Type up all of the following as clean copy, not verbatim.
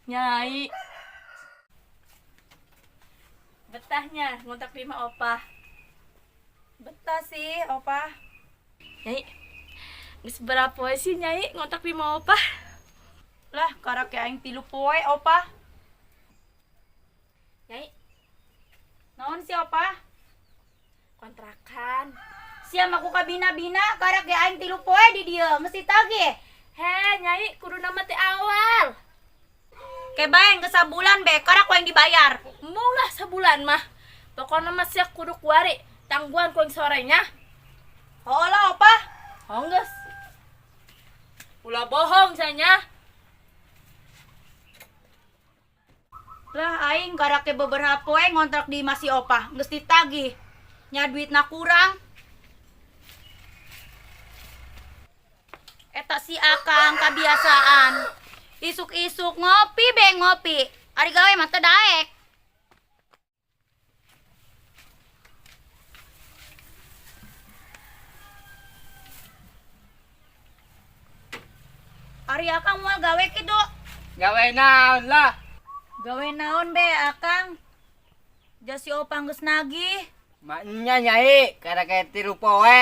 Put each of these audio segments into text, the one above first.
Nyai. Betahnya ngontrak di imah opah. Betah sih, opah. Nyai. Geus berapa poe sih Nyai ngontrak di imah opah? Lah, karak aing 3 poe, opah. Nyai. Naon sih, opah? Kontrakan. Sia mah ku kabina-bina, karak ge aing 3 poe di dieu, mesti tagih. He, Nyai, kudu nama teh awal. Ke bae geus sabulan be, karak ku aing dibayar. Maulah sabulan mah. Pokona mah sia kudu kuari, tangguhan ku aing sorenya. Oh lah, opah. Oh geus. Ulah bohong sanya. Lah aing karak ge beberapa poe ngontrak di imah si opah, geus ditagih. Nya duitna kurang. Eta si akang kebiasaan. Isuk-isuk ngopi be ngopi. Ari gawe mah teu daek. Ari akang moal gawe kitu. Gawe naon lah? Gawe naon be akang? Ja si opah geus nagih. Maknya Nyai, karek 3 poe.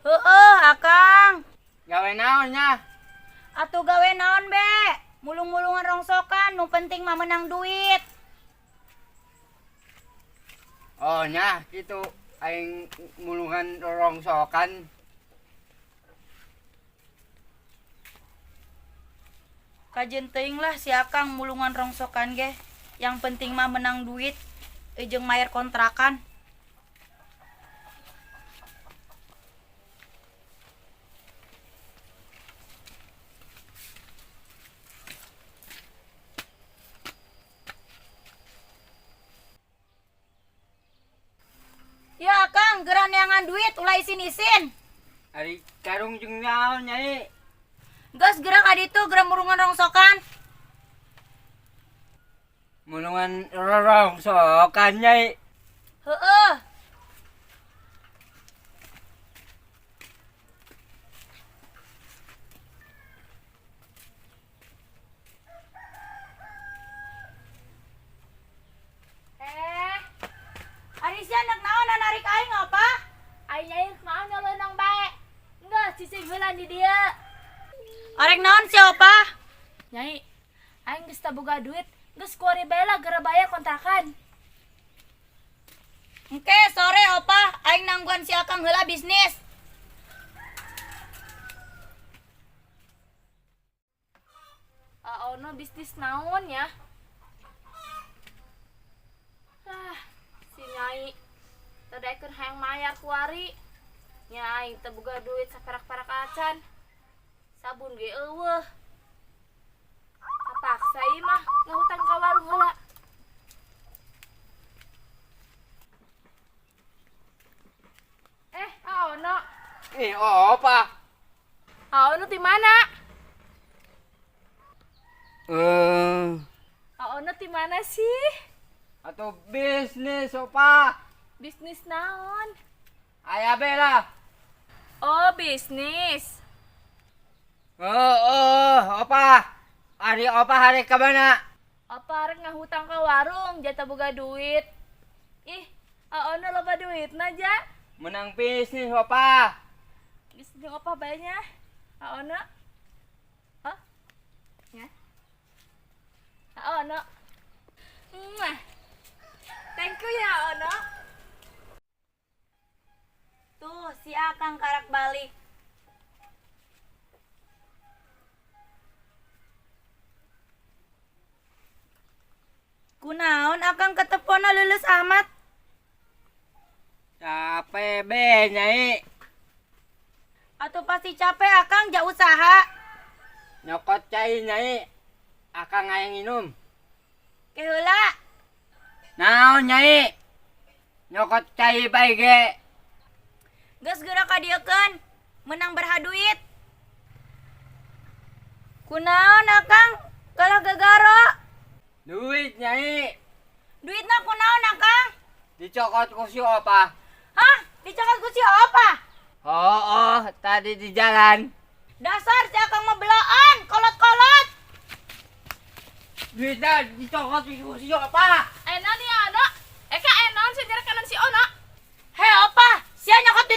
Heeh, akang. Gawe naon nya? Atuh gawe naon be? Mulung-mulungan rongsokan, nu penting mah menang duit. Oh nya, kitu aing mulungan rongsokan. Kajen teuing lah si akang mulungan rongsokan ge. Yang penting mah menang duit, jeung mayar kontrakan. Ya akang, geura neangan duit ulah isin-isin. Ari karung jeung naon Nyai? Geus geura ka ditu, geura mulungan rongsokan. Mulungan rongsokan Nyai. Heeh. Ari sia nek naon narik aing apa? Aing nyai naon nyolonong bae. Geus cicing heula di dieu. Arek naon sia opah? Nyai, aing geus teu boga duit, geus kuari bae lah geura bayar kontrakan. Engke sore opah, aing nangguan si akang heula bisnis. Aono bisnis naon ya? Ah, si Nyai teu daekeun hayang mayar kuari. Nyai teu boga duit saperak-perak acan. Sabun ge eueuh. Kapaksa ieu mah ngahutang ka warung heula. Aono. Opa. Aono di mana? Aono di mana sih? Atau bisnis, opa. Bisnis naon? Aya be lah. Oh, bisnis. Oh, opa. Ari opa hari ke mana? Opa arek ngahutang ke warung, jatah boga duit. Ih, aono loba duitna, ja. Menang bisnis, opa. Geus jeung opa bae nya. Aono. Hah? Nya. Aono. Mwah. Thank you ya, Aono. Tuh, si akang karak balik. Kunaon akang ketepona leuleus amat? Capek be, Nyai. Atuh pasti capek akang ja usaha. Nyokot cai, Nyai. Akang hayang minum. Ke heula. Naon, Nyai? Nyokot cai bae ge. Geus geura ka dieukeun, menang berha duit. Kunaon akang kalah gagaro? Duit, Nyai. Duitna kunaon akang? Dicokot ku si opa. Hah? Dicokot ku si opa? Oh, tadi di jalan. Dasar si akang mah belaan, kolot-kolot. Duitnya dicokot ku si apa? Aya naon ya Ono? Eka aya naon sih nyerekanan si Ono? Hei opa, sia nyokot.